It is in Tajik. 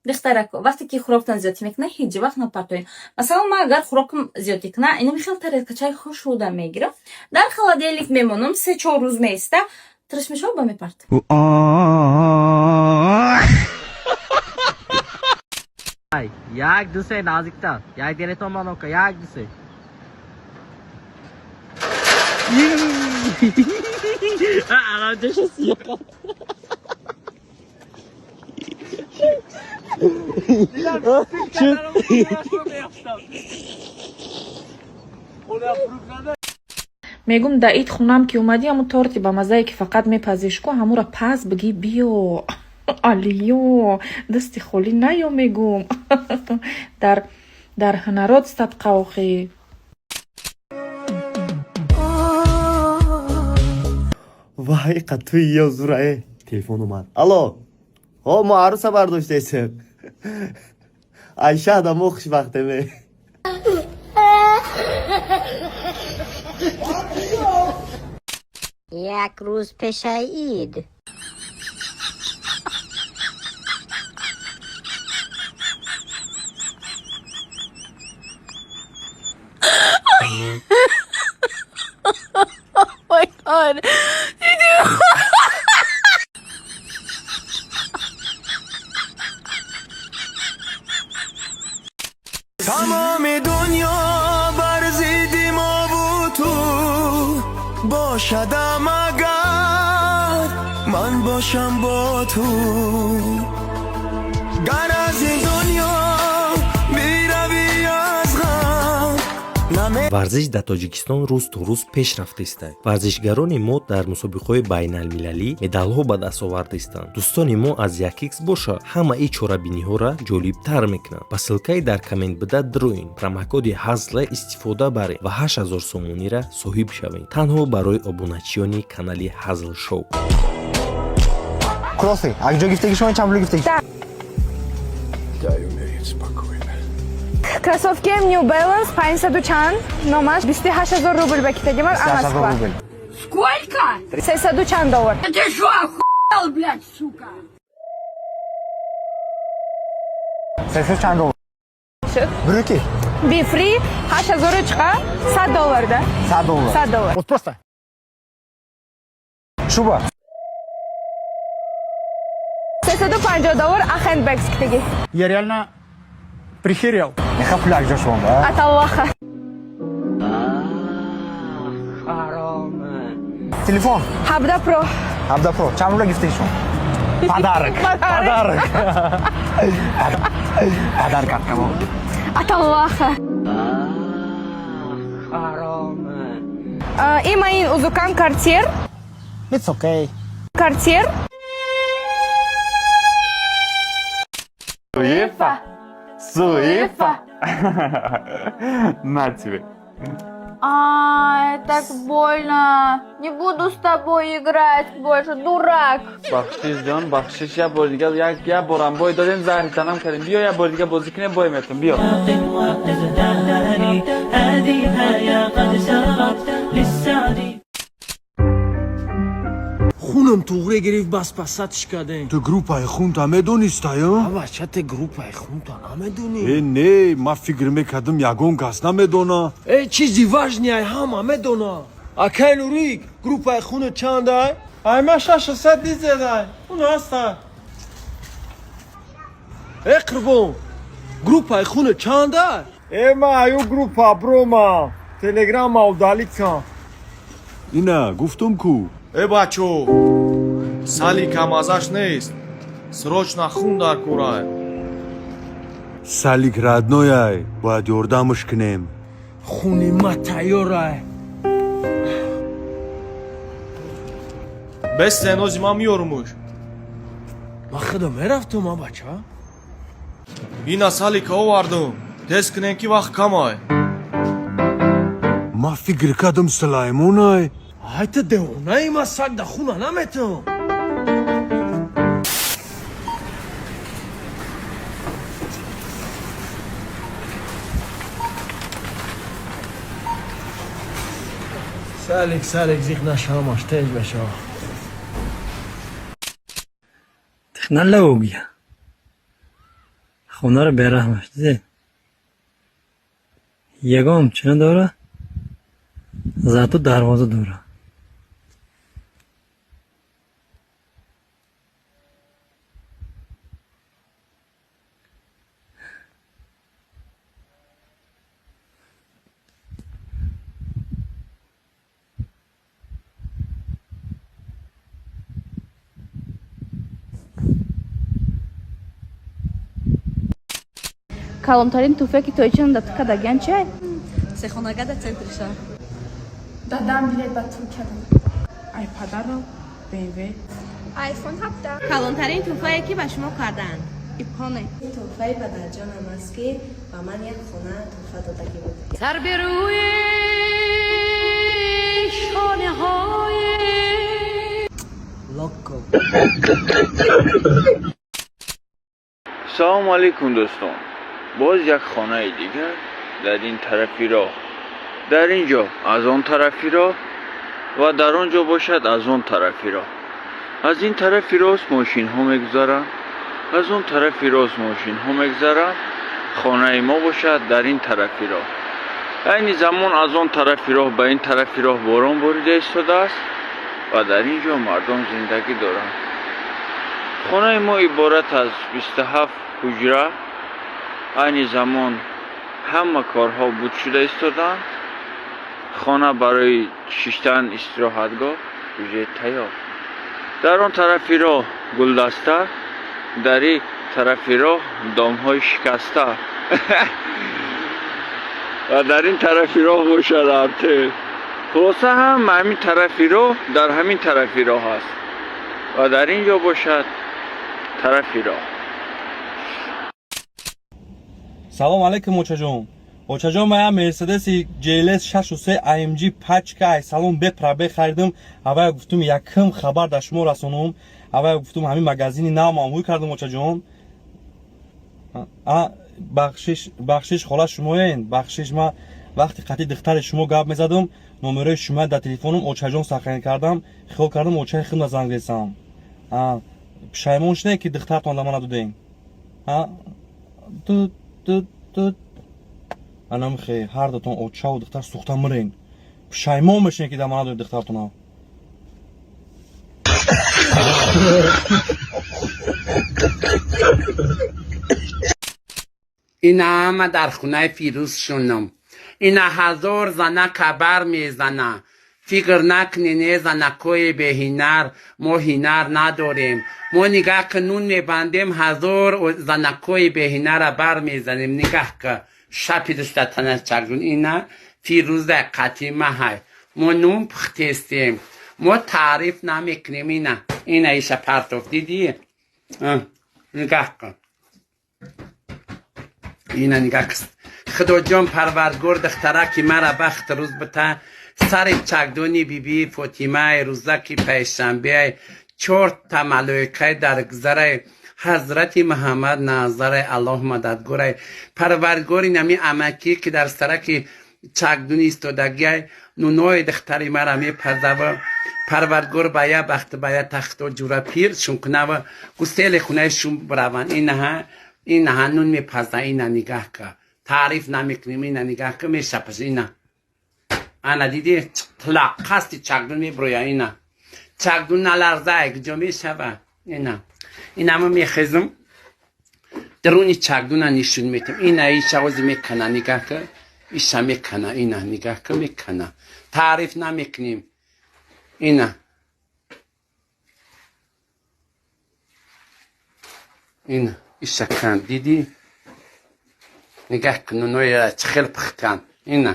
Духтарако, вақте ки хӯроктон зиёдтӣ мекунад, ҳеҷ вақт напартоед. Масалан, ман агар хӯрокам зиёдтӣ кунам, инами хел тарелкачаи хушрӯда мегирам, дар холодильник мемонам, 3-4 рӯз меиста, тирш мешавад, ба мепартам. Як, ду, се, наздиктар. Як делетон манока. Як, ду, се. Аравҷаша сиёқа. Мегум, да ид хунам ки омадӣ, ҳамун торти ба маззае, ки фақат мепазиш ку, ҳамура паз, бигӣ биё, алиё, дасти холӣ наё. Мегум, дар ҳунарот садқа охӣ. Вай, қатуи ё зурае. Телефон омад. Алло, ҳо, мо арӯса бардоштаесем. Айшада мо хушбахтеме. Як рӯз пешаи ид. My God. Тамоми дунё бар зидди мову ту бошадам, агар ман бошам бо ту, гар аз ин дунё биравӣ, аз ғам наме. Варзиш дар Тоҷикистон рӯз то рӯз пеш рафтаистад. Варзишгарони мо дар мусобиқаҳои байналмилалӣ медалҳо ба даст овардаистанд. Дӯстони мо аз 1x боша, ҳамаи чорабиниҳоро ҷолибтар мекунанд. Ба ссылкаи дар коммент буда дроин, промокоди ҳазла истифода баред ва 8000 сомониро соҳиб шавед, танҳо барои обуначиёни канали Ҳазл Шоу. Кроссы. А где гирифтаги шумо, чанд пул гирифтаги? Дай умереть спокойно. Кроссовки New Balance 500 чанд номаш, 28 000 рубл ба китаги ман. 28 000 Москва. Рубл. Сколько? 300 чанд доллар. Ты что, охуел, блядь, сука? 300 чанд доллар. Шуд. Брюки. Befree 8000 чиқа, 100 доллар да. 100 доллар. 100 доллар. Вот просто. Шуба. 350 доллар Ахен Bags китаги. Я реально прихерел. Меха пуляк ҷо шумо, да? От Аллаха. Телефон. 17 Pro. 17 Pro. Чанд пул гирифтаги шумо? Подарок. Подарок. Подарок от кого? От Аллаха. Имаин узукан Cartier. It's okay. Cartier. Суефа. Суефа. На тебе. А, так больно. Не буду с тобой играть больше, дурак. Бахшиш, ҷон, бахшиш, як бор дига, як борам бой додем, заҳри танам кардем. Биё, як бор дига бозӣ кунем, бой метам, биё. Хунам туғре гирифт, бас пасатш кардем. Ту группаи хунта медонистая? Бача, те группаи хунта намедонӣ? Э, не, ман фикр мекардам, ягон кас намедона. Э, чизи важный ай, ҳама медона. Акай Нурик, группаи хуна чандай? Ай, ма шашасад дизедай. Уно ҳаста. Э, Қурбон, группаи хуна чандай? Э, ма аю группа брома. Телеграма удалить кан. Ина гуфтум ку. Э, бачо, сали камазаш нест, срочно хун дар курай. Салик родной ай, бояд ёрдамаш кунем. Хуни ма тайёрай. Бес сенози ман меёрумуш. Ман худам мерафтум, а бача. Ина салика овардум, тез кунем, ки вақт камай. Ман фикр кардам, Сулаймонай. Ай, ту девонаи, ма саг да хуна наметам. Салик, Салик, зиқ нашамаш, тенҷ бешава. Технология. Хонаро бераҳмаш дидед, ягон чӣ надора, зато дарвоза дора. Калонтарин тӯҳфае, ки то ичан да ту кардагиян, чиай? Сехонага дар центри шаҳр. Дадам билет ба Туркия дод. Ай падарам БМВ. Айфон 17. Калонтарин тӯҳфае, ки ба шумо кардаанд? Ипоне. Тӯҳфаи падарҷонам аст, ки ба ман як хона тӯҳфа додагӣ буд. Сар به روی شانه های Локко. Салому алейкум, дӯстон. Боз як хонаи дигар дар ин тарафи роҳ, дар ин ҷо аз он тарафи роҳ ва дар он ҷо бошад аз он тарафи роҳ. Аз ин тарафи рост мошинҳо мегузаранд, аз он тарафи рост мошинҳо мегузаранд. Хонаи мо бошад дар ин тарафи роҳ. Айни замон аз он тарафи роҳ ба ин тарафи роҳ борон борида истодааст ва дар ин ҷо мардум зиндагӣ доранд. Хонаи мо иборат аз 27 ҳуҷра. Айни замон ҳама корҳо буд шуда истодаанд. Хона барои шиштан, истироҳатгоҳ уже тайёр. Дар он тарафи роҳ гулдаста, дар ин тарафи роҳ домҳои шикаста ва дар ин тарафи роҳ бошад артел. Хулоса, ҳам ҳамин тарафи роҳ дар ҳамин тарафи роҳ аст ва дар ин ҷо бошад тарафи роҳ. Салом алейкум, очаҷон. Очаҷон, ман як Мерседеси GLS 63 AMG пачка ай салон бепробег харидам. Аввал гуфтум, якум хабар дар шумо расонум. Аввал гуфтум, ҳамин магазини нав мамҳуй кардам, очаҷон. А, бахшиш, бахшиш, хола шумоен? Бахшиш, ман вақти қатъи духтари шумо гап мезадам, номерои шумо дар телефонум очаҷон сахран кардам, хиёл кардам очаи худна занг ресам. Пушаймон шуде, ки духтартон да мана додем? Ту ту ту анамхе ҳар дутон очаву духтар сӯхта мирен, пушаймон мешавем, ки дар мана додем духтартона. Ина ҳама дар хонаи Фирӯз шунам. Ина ҳазор зана кабар мезана. Фикр накунӣ, не, занакҳои беҳинар, мо ҳинар надорем. Мо нигаҳ ки нун мебандем, ҳазор занакҳои беҳинара бар мезанем. Нигаҳ ки шапи дустатана чагун. Ина Фирӯза қатима ҳай. Мо нун пухтестем. Мо таъриф намекунем. Ина ина иша партоф, дидӣ? Нигаҳ кун. Ина нигаҳ кун. Худоҷон Парвардгор, духтараки мара бахт рӯз бита. Сари чакдони биби Фотимаи рӯзаки пайшанбе чорта малоикаи дар гузараи ҳазрати Муҳаммад назараи Аллоҳ мададгорай. Парвардгори нами амакӣ, ки дар сараки чакдуни истодагиай, нунои духтари мара мепазава. Парвардгор ба я бахт, ба я тахто ҷура пир шун кунава, гусели хунаи шум бираванд. Инаҳа, инаҳа нун мепаза. Ина нигаҳ ка, таъриф намекунем. Ина нигаҳ ка, мешапаш. Ина ана диди, тилақ қасди чакдун меброя. Ина чакдун наларзай, куҷо мешава? Ина инамо мехезм, даруни чакдуна нишон метам. Ина иша ози мекана, нигаҳ ка, иша мекана. Ина нигаҳ ка, мекана. Таъриф намекунем. Ина ина иша кан, дидӣ? Нигаҳ кун, нуноя чӣ хел пухтан. Ина.